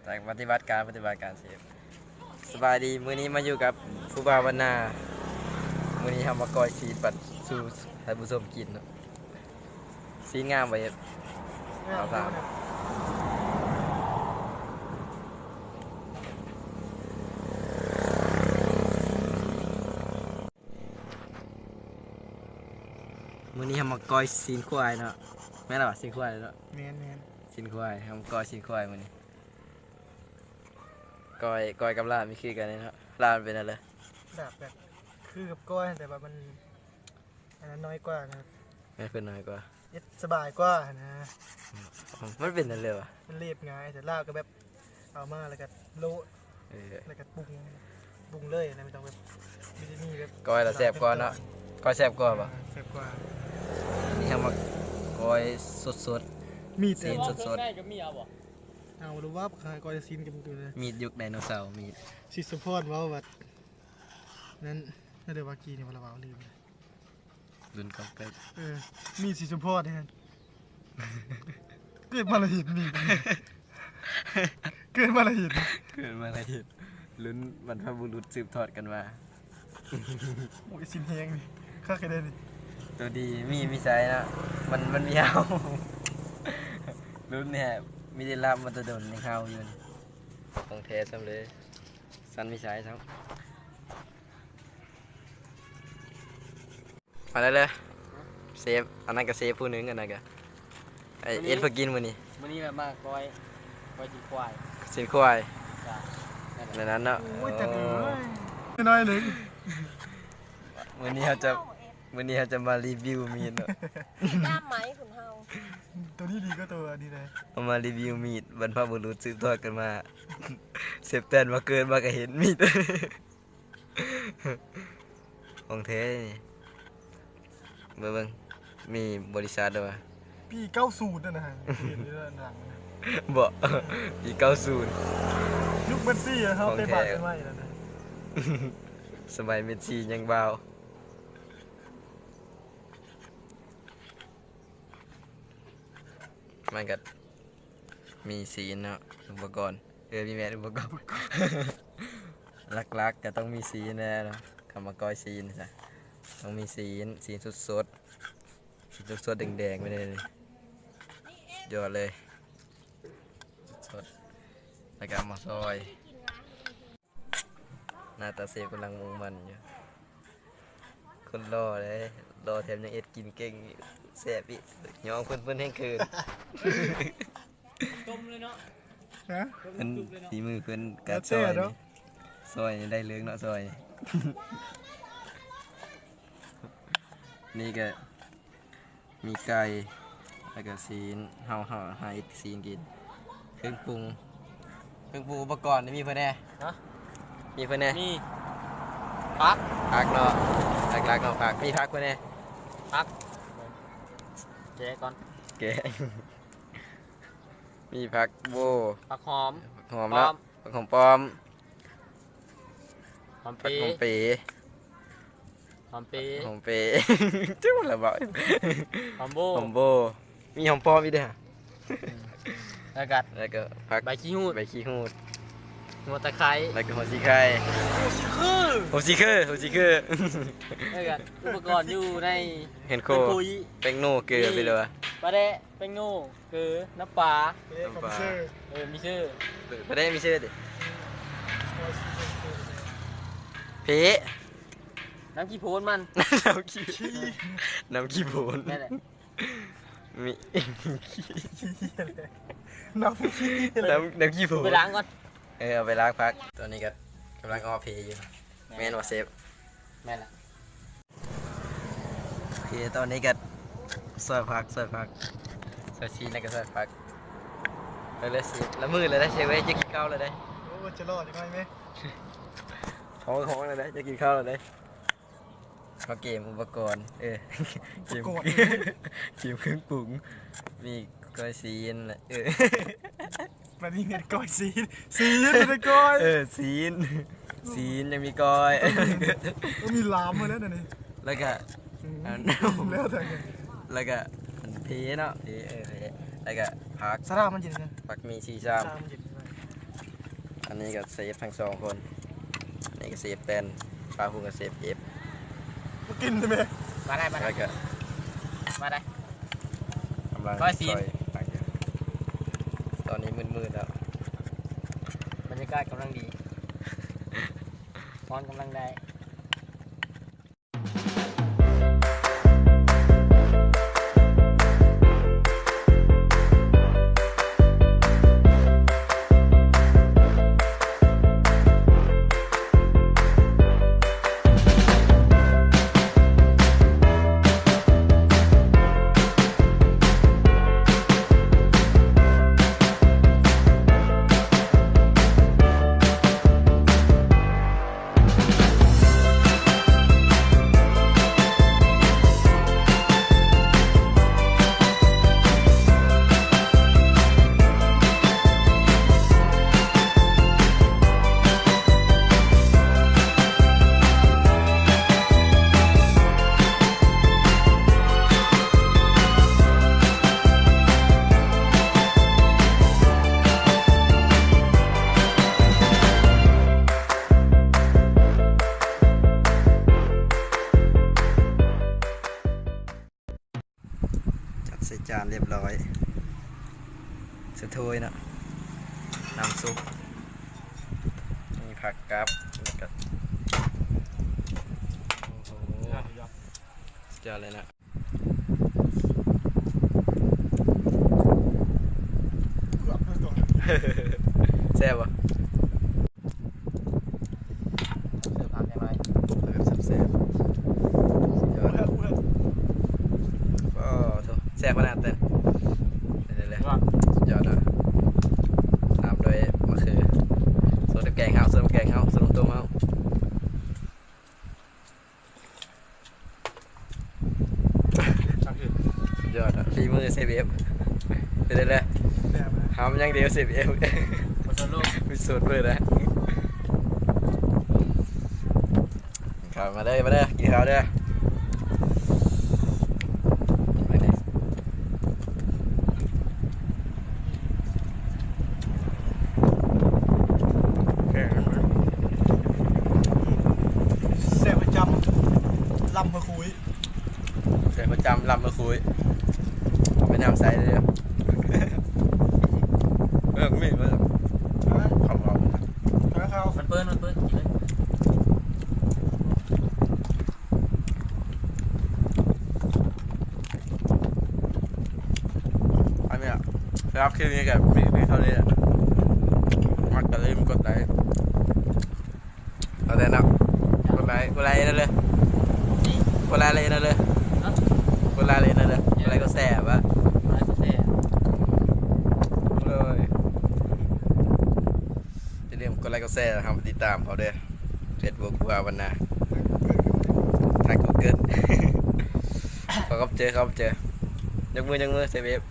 ປະຕິບັດການ ປະຕິບັດການເຊຟ. ສະບາຍດີ ມື້ນີ້ມາຢູ່ກັບຜູ້ບ່າວບັນນາ. ມື້ນີ້ເຮົາມາກ້ອຍຊີ້ນປັດສູ່ທ່ານຜູ້ຊົມກິນເນາະ. ຊີ້ນງາມບໍ່ເອັດ? ງາມ. ເອົາ ມື້ນີ້ເຮົາມາກ້ອຍຊີ້ນຄວາຍເນາະ. ແມ່ນລະວະ? ຊີ້ນຄວາຍເນາະ. ແມ່ນໆ. ຊີ້ນຄວາຍ ເຮົາມາກ້ອຍຊີ້ນຄວາຍມື້ນີ້. ກ້ອຍ ກ້ອຍກັບລາບມີຄືກັນເນາະ. ລາບມັນເປັນອັນໃດ? ລາບແບບຄືກັບກ້ອຍ ແຕ່ວ່າມັນ ອັນນັ້ນນ້ອຍກວ່ານະ. ແມ່ນ ເພິ່ນນ້ອຍກວ່າ. ເຮັດສະບາຍກວ່ານະ. ມັນເປັນອັນເລີວະ? ມັນລຽບງ່າຍ ແຕ່ລາບກໍແບບເອົາມາແລ້ວກໍໂລະ ເອີ ແລ້ວກໍປຸງ ປຸງເລີຍນະ. ບໍ່ຕ້ອງແບບ ມີແບບ ກ້ອຍລະແຊບກວ່າເນາະ. ກ້ອຍແຊບກວ່າບໍ່? ແຊບກວ່າ. ນີ້ເຮົາມາກ້ອຍສົດໆ ມີດ ຊີ້ນສົດໆ. ເອົາ ຫຼືວ່າຂ້ອຍກໍຊີ້ນກັນຢູ່ເລີຍ. ມີດຍຸກໄດໂນເສົາ ມີດ ສິດສົມພອນເວົ້າວ່າ ນັ້ນ ນັ້ນເດີວ່າກີ້ນີ້ວ່າລະເວົ້າລືມ. ລຸ້ນກອງເກີດ ເອີ ມີດສີສົມພອນນີ້ ເກີດມາລະເຫັນມີດ ເກີດມາລະເຫັນ ເກີດມາລະເຫັນ ລຸ້ນບັນພະບຸລຸດສືບທອດກັນມາ. ໂອ້ຍ ຊິນແຮງນີ້ ຄັກແທ້ນີ້. ໂຕດີມີ ມີໄຊເນາະ ມັນ ມັນມີເຫົ່າ. ລຸ້ນນີ້ມີໄດ້ລາບມາແຕ່ດົນ ຍັງເຫົ່າຢູ່ນີ້. ຂອງແທ້ຊ້ຳເລີຍ ສັນມີໄຊຊ້ຳ. ມາໄດ້ເລີຍ ເຊຟ. ອັນນັ້ນກໍເຊຟຜູ້ໜຶ່ງ ອັນນັ້ນກໍ ໄອ້ ມື້ນີ້ ເອັດເພື່ອກິນມື້ນີ້. ມື້ນີ້ແບບມາກ້ອຍ ກ້ອຍຊີ້ນຄວາຍ ຊີ້ນຄວາຍ ຈ້ະ ແນວນັ້ນເນາະ. ໂອ້ຍ ໂອ້ ແຕ່ເດີ ນ້ອຍໜຶ່ງ. ມື້ນີ້ເຮົາຈະ ມື້ນີ້ເຮົາຈະມາຣີວິວມີດເນາະ. ຍາມໄໝຄຸນເຮົາ ໂຕນີ້ດີກວ່າໂຕອັນນີ້ເດ້. ເຮົາມາຣີວິວມີດ ບັນພະບຸລຸດສືບທອດກັນມາ. ເຊບແຕນວ່າເກີດມາກໍເຫັນມີດ. ຂອງແທ້ນີ້ ເບິ່ງ ເບິ່ງ ມີບໍລິສັດເດ້ອວະ. ປີເກົ້າສິບນັ້ນນະ ເຫັນຢູ່ດ້ານຫຼັງ. ບໍ່ ປີເກົ້າສິບ ຍຸກເມດຊີ ເຮົາເຕະບານໄວໆນັ້ນນະ. ສະໄໝເມດຊີຍັງບ່າວ. ມັນກໍມີຊີ້ນເນາະ ອຸປະກອນ ເອີ ມີແມ່ນອຸປະກອນ ຫຼັກໆກໍຕ້ອງມີຊີ້ນແນ່ເນາະ. ຄຳວ່າກ້ອຍຊີ້ນຊະ ຕ້ອງມີຊີ້ນ ຊີ້ນສົດໆ ຊີ້ນສົດໆ ແດງໆ ໄປເລີຍນີ້ ຍອດເລີຍ ສົດໆ ແລ້ວກໍເອົາມາຊອຍ. ໜ້າຕາເຊຟກຳລັງມຸ່ງໝັ້ນຢູ່ ຄົນຫຼໍ່ເດ້ ຫຼໍ່ແຖມຍັງເຮັດກິນເກັ່ງ ແຊບອີກ ຍ້ອງເພິ່ນ ເພິ່ນແຮ່ງເຂີນ. ຕົ້ມເລີຍເນາະ ຮະ ເພິ່ນ ສີມືເພິ່ນການຊອຍ ແລ້ວແຕ່ເນາະ ນີ້ ຊອຍນີ້ໄດ້ເລື່ອງເນາະ ຊອຍ ນີ້ກໍ ມີໄກ່ ແລ້ວກໍຊີ້ນ ເຮົາ ເຮົາຫາເຮັດຊີ້ນກິນ ເຄື່ອງປຸງ ເຄື່ອງປຸງ ອຸປະກອນມີເພິ່ນແດ່ ຮະ ມີເພິ່ນແດ່ ມີຜັກ ຜັກເນາະ ຫຼັກໆເນາະ ຜັກ ມີຜັກເພິ່ນແດ່ ຜັກ ແກະກ່ອນ ແກະ ມີຜັກໂບ ຜັກຫອມ ຜັກຫອມເນາະ ປອມ ຜັກຫອມປອມ ຫອມເປ ຜັກຫອມເປ ຫອມເປ ຫອມເປ ຈຸລະເວົ້າ ຫອມໂບ ຫອມໂບ ມີຫອມປ້ອມອີກເດ້ ອືມ ແລ້ວກໍ ແລ້ວກໍຜັກ ໃບຂີ້ຫູດ ໃບຂີ້ຫູດ ຫົວຕະໄຄ ແລ້ວກໍຫົວສີໄຄ ຫົວສີເຄີ ຫົວສີເຄີ ຫົວສີເຄີ ແລ້ວກໍອຸປະກອນຢູ່ໃນເຮືອນໂຄ ເຮືອນໂຄອີກ ແປ້ງໂນ ເກືອ ມີ ເປັນແບບວ່າ ປາແດະ ແປ້ງໂນ ເກືອ ນ້ຳປາ ນ້ຳປາ ເອີ ມີຊື່ ປາແດະມີຊື່ຕິ ເພ ນ້ຳຂີ້ໂພນມັນ ນ້ຳຂີ້ ນ້ຳຂີ້ໂພນ ນັ້ນແຫຼະ ມີ ນ້ຳຂີ້ ນ້ຳ ນ້ຳຂີ້ໂພນ ໄປລ້າງກ່ອນ ເອີ ເອົາໄປລ້າງຜັກ ຕອນນີ້ກໍກຳລັງເອົາເພຢູ່ ແມ່ນ ແມ່ນບໍ່ເຊຟ? ແມ່ນລະ ໂອເຄ ຕອນນີ້ກໍຊອຍຜັກ ຊອຍຜັກ ຊອຍຊີ້ນ ແລ້ວກໍຊອຍຜັກ ໄປເລີຍເຊຟ ລະມື້ແລ້ວເຊຟເອີຍ ຈະກິນເຂົ້າແລ້ວເດ້ ໂອ້ ຈະລໍຈັກໜ້ອຍແມ ທ້ອງຮ້ອງແລ້ວເດ້ ຈະກິນເຂົ້າແລ້ວເດ້ ເຮົາເກມອຸປະກອນ ເອີ ເກມ ອຸປະກອນ ເກມເຄື່ອງປຸງ ມີກ້ອຍຊີ້ນ ເອີ ບາດນີ້ເຮັດກ້ອຍຊີ້ນ ຊີ້ນ ບໍ່ໄດ້ກ້ອຍ ເອີ ຊີ້ນ ຊີ້ນ ຍັງມີກ້ອຍ ເອີ ເອີ ມີລາມມາແລ້ວນະນີ້ ແລ້ວກະ ອືມ ອັນ ແລ້ວແຕ່ ແລ້ວກະ ອັນ ເພເນາະ ເພ ເອີ ເພ ແລ້ວກະຜັກ ສະລາມມັນຢູ່ນີ້ນະ ຜັກມີສີ່ຊາມ ສະລາມມັນຢູ່ນີ້ ນີ້ກໍເຊຟທັງສອງຄົນ ນີ້ກໍເຊຟແຕນ ປາຫຸ່ງກໍເຊຟເອັບ ມາກິນໄດ້ແມະ ມາໄດ້ ມາໄດ້ ແລ້ວກໍ ມາໄດ້ ກຳລັງ ກ້ອຍຊີ້ນ ຊ່ອຍ ຕອນນີ້ມືດໆແລ້ວ ບັນຍາກາດກຳລັງດີ ຮ້ອນກຳລັງໄດ້. ຈັດໃສ່ຈານຮຽບຮ້ອຍ ສະຖ້ວຍເນາະ ນ້ຳຊຸບ ມີຜັກກັບ ແລ້ວກໍ ໂອ້ໂຫ ສຸດຍອດເລີຍນະ. ແຊບບໍ່? ເສີບຜັກແດ່ໄວ ແບບແຊບໆ ສຸດຍອດ ໂອ້ໂຫ ແຊບຂະໜາດເລີຍ ສຸດຍອດເນາະ ຕາມດ້ວຍມະເຂືອ ໂຊດນ້ຳແກງເຮົາ ໂຊດນ້ຳແກງເຮົາ ໂຊດນ້ຳຕົ້ມເຮົາ. ສຸດຍອດອະ ຝີມືເຊຟເອັບ ເປັນໄດແລ້ວ? ແຊບນະ ຫຳຢ່າງດຽວເຊຟເອັບ ບໍ່ສົນໂລກ ມີສູດເປີດນະ ເຂົ້າມາເດີ ມາເດີ ກິນເຂົ້າເດີ. ແຊບປະຈຳ ລຳມະຄຸຍ ແຊບປະຈຳ ລຳມະຄຸຍ ເອົາໄປນ້ຳໃສເດີ ເອີ ມີເບິ່ງ ເອົາ ເອົາ ມັນເປື້ອນ ມັນເປື້ອນ ກິນເລີຍ. ອັນນີ້ ສຳລັບຄລິບນີ້ກໍມີພຽງເທົ່ານີ້ແຫຼະ ມັກກໍຢ່າລືມກົດໄລ ເອົາແຕ່ເນາະ ກົດໄລ ກົດໄລນັ້ນເລີຍ ກົດໄລເລີຍນັ້ນເລີຍ ກົດໄລເລີຍນັ້ນເລີຍ ກົດໄລກໍແຊບອະ ກົດໄລກໍແຊບ ເລີຍ ຢ່າລືມກົດໄລກົດແຊ ແລ້ວເຮົາໄປຕິດຕາມເຂົາເດີ ເຟສບຸກ ຜູ້ບ່າວບັນນາ ທາງກູເກີນ ຂໍຂອບໃຈ ຂອບໃຈ ຍົກມື ຍົກມື ເຊຟເອັບ.